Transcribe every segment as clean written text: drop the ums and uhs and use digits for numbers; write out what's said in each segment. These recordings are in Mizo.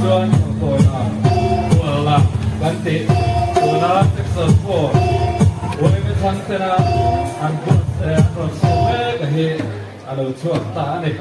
chuan Kawiah Kuala kan tih tuna section 4 Uaime Thangtena an buatsaih an rawn sawi mek a hi a lo chhuak ta a ni.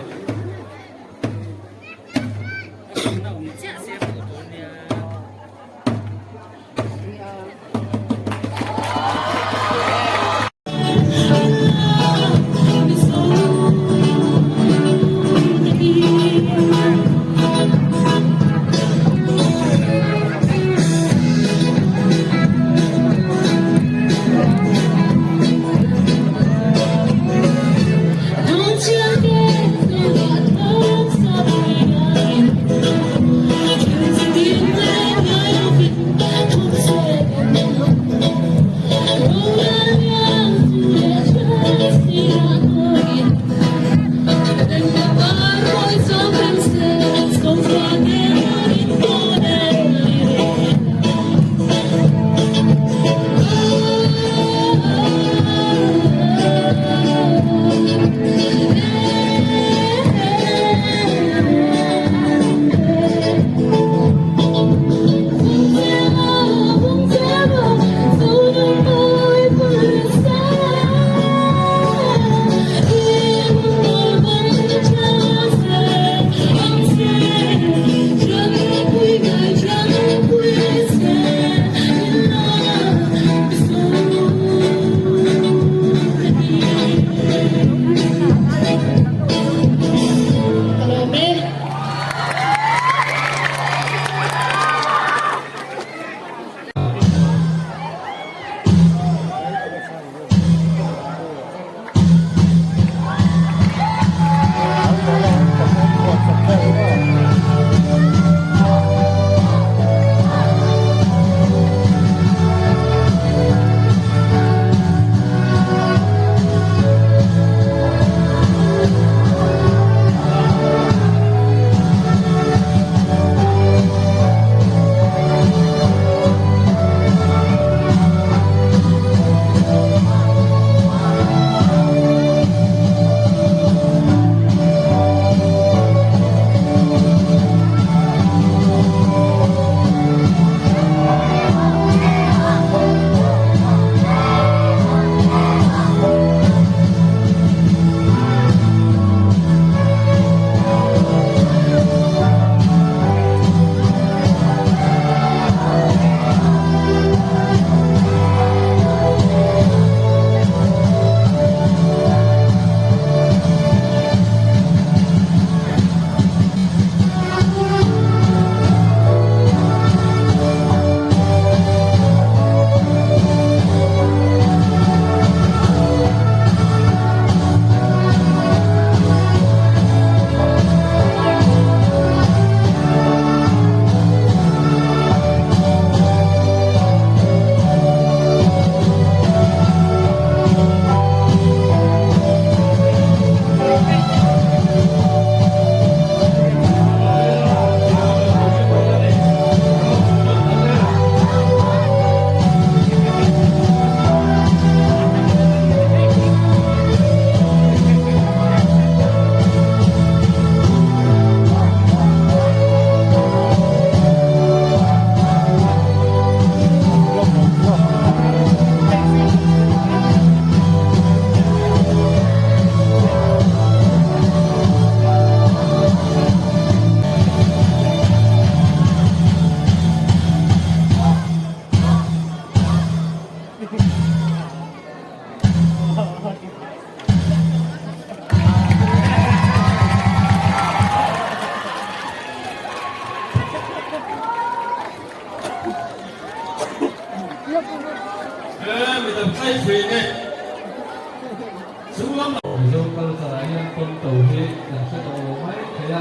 Mizo culture ah hian pawnto hi kan hre tawh lo mai thei a,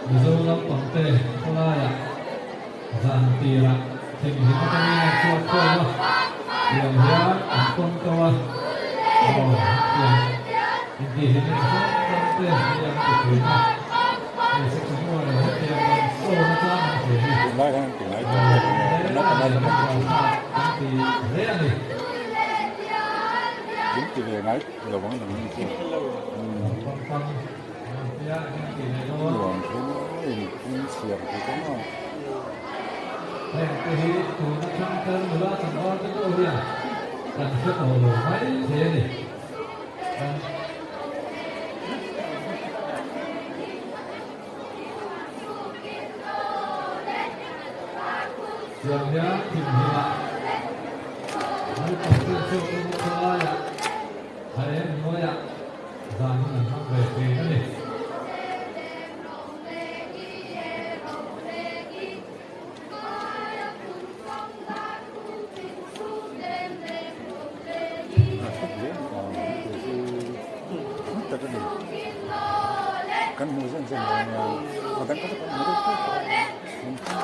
Mizo lampangte khawlaiah zan tirah thimhlim atangin an chhuak khawm a, tiang hian an pawnto a, aw tiang intihhlimna chi hrang hrang te hi an ti thin a, hei section one in hetiang rawn sawn atang an hria hi a lawm hle a ni, kan huaithlak kan ti hle a ni. Min ti ve ngai lo ang nang ni chu. Pang pang tia min ti leh dawn. Nuam thin. in chhiar thei ta maw. Heng te hi tun atang kal nula tlangval te pawh hian kan hre tawh lo mai thei a ni. Kan. Tiang hian thimhlimah naupang ten chhuak emaw khawlaiah thla eng hnuaiah zan hun an hmang ve thin a ni. Kan hmu zen zen dawn nia a dang kha chu kan hmu deuh tawp tawh a hmun kha.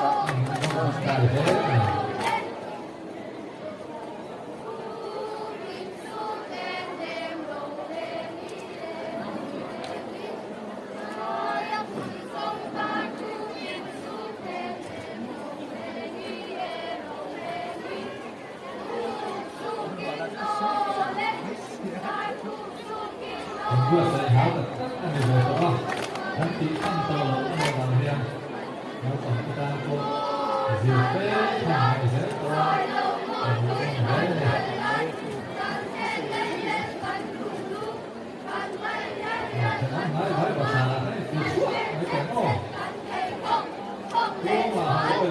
Kan buatsaih hau tak tak a ni ve tawh a, kan tih tham tawh loh a nih vang hian naupang te tan pawh zir fe tham ngaih zel tawh a, a hmuhnawm hle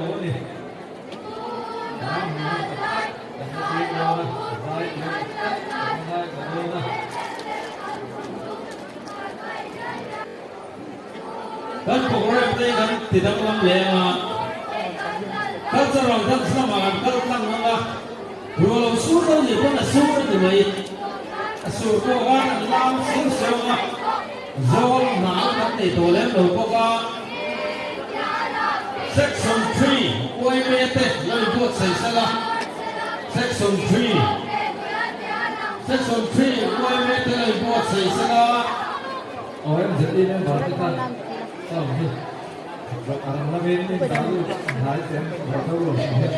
a ni. Kan program te kan ti danglam leh ang a, cultural dance lamah kan kal tlang ang a, Ruah lo sur lo nih pawn a sur a ti mai. A sur pawh khan an lam siau siau a, zawl hnang kan nei tawh lem lo bawk a. Section Tree yma te lo inbuatsaih sel a, Section Tree Section Tree yma te lo inbuatsaih sel a. OMZE member te khan sound hi a rang lamin in dah lut hnai te an lo lo hmu hian.